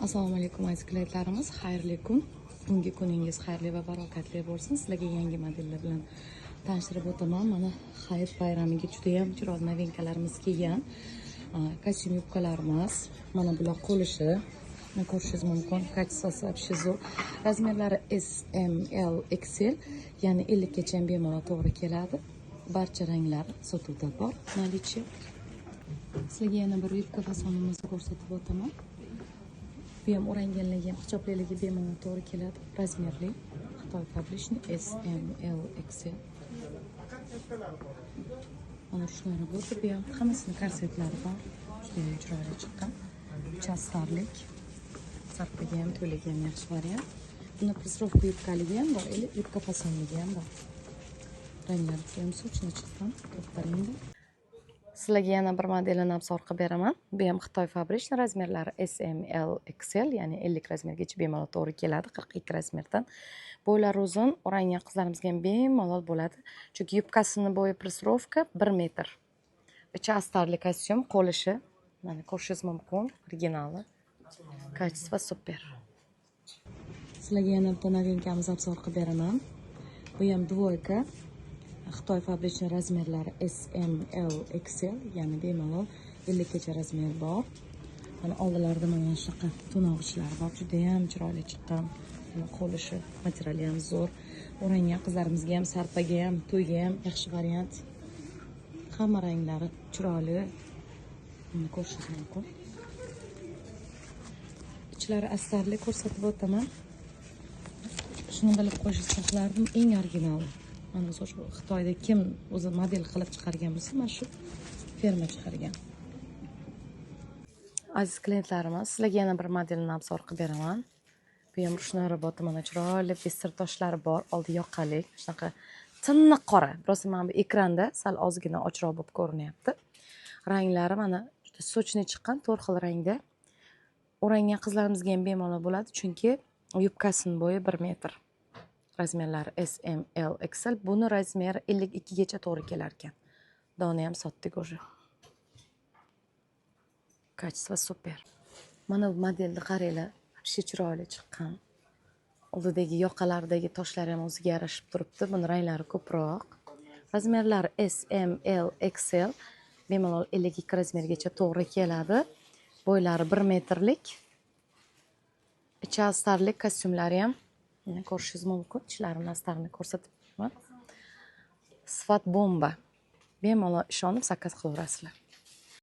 Assalomu alaykum, aziz klientlarimiz, xayrli kun. Bugungi kuningiz xayrli va barakatli bo'lsin. Sizlarga yangi modellar bilan tanishtirib o'taman. Mana, Hayit bayramiga juda ham chiroyli новинка larimiz kelgan. Kostyum yubkalarimiz, mana bular qo'lishi. Mana, ko'rishingiz mumkin, качество si вообще zo'r. Razmerlari S, M, L, XL, ya'ni 50 gacha ham bemalol to'g'ri keladi. Barcha ranglar sotuvda bor, наличие. Sizlarga yana bir yubka fasonimizni ko'rsatib o'taman. Bu ham o'ranganligi ham, hijobliligi bemalol to'g'ri keladi. Razmerli Xitoy фабричный S, M, L, XL. Mana, ручной работа bu ham, hammasini korsetlari bor. Juda chiroyli chiqqan. Chastarlik. Sarpaga ham, to'ylarga ham yaxshi variant. Buni прессровка yubkaligi ham bor, или yubka fasonligi ham bor. Ranglari juda ham сочный chiqqan, to'rtta rangda. Sizlarga yana bir modelini обзор qilib beraman. Bu ham Xitoy фабричный, razmerlari S, M, L, XL, ya'ni 50 razmergacha bemalol to'g'ri keladi, 42 razmerdan. Bo'ylari uzun, o'rangan qizlarimizga ham bemalol bo'ladi. Chunki yubkasini bo'yi прессровка 1 metr. Ichi astarli kostyum, qo'lishi. Mana, ko'rishingiz mumkin, originali. Качество супер. Sizlarga yana bitta новинка mizni обзор qilib beraman. Bu ham двойка. Xitoy фабричный, razmerlari S, M, L, XL, ya'ni bemalol 50 gacha razmer bor. Mana, oldilarida mana shunaqa to'nog'ichlar bor, juda ham chiroyli chiqqan. Mana, qo'lishi, materiali ham zo'r. O'rangan qizlarimizga ham, sarpaga ham, to'yga ham yaxshi variant. Hamma ranglari chiroyli. Buni ko'rishingiz mumkin. Ichlari astarli, ko'rsatib o'taman. Shuni bilib qo'yishingizni xohlardim, eng originali. Mana, misol, shu Xitoyda kim o'zi model qilib chiqargan bo'lsa, mana shu firma chiqargan. Aziz klientlarimiz, sizlarga yana bir modelni обзор qilib beraman. Bu ham ручной работа, mana, chiroyli бисер toshlari bor, oldi yoqalik, shunaqa tiniq qora. Просто mana bu ekranda sal ozgina ochroq bo'lib ko'rinyapti. Ranglari, mana, juda сочный chiqqan, to'rt xil rangda. O'rangan qizlarimizga ham bemalol bo'ladi, chunki yubkasini bo'yi 1 metr. Razmerlari S, M, L, XL. Buni razmeri 52 gacha to'g'ri kelar ekan. Dona ham sotdik уже. Качество супер. Mana bu modelni qaranglar, вообще chiroyli chiqqan. Oldidagi yoqalaridagi toshlar ham o'ziga yarashib turibdi. Buni ranglari ko'proq. Razmerlari S, M, L, XL. Bemalol 52 razmergacha to'g'ri keladi. Bo'ylari 1 metrlik. Ichi astarlik kostyumlari ham, mana, ko'rishingiz mumkin. Ichlarini, astarini ko'rsatibman. Sifat bomba. Bemalol ishonib zakaz qilaverasizlar.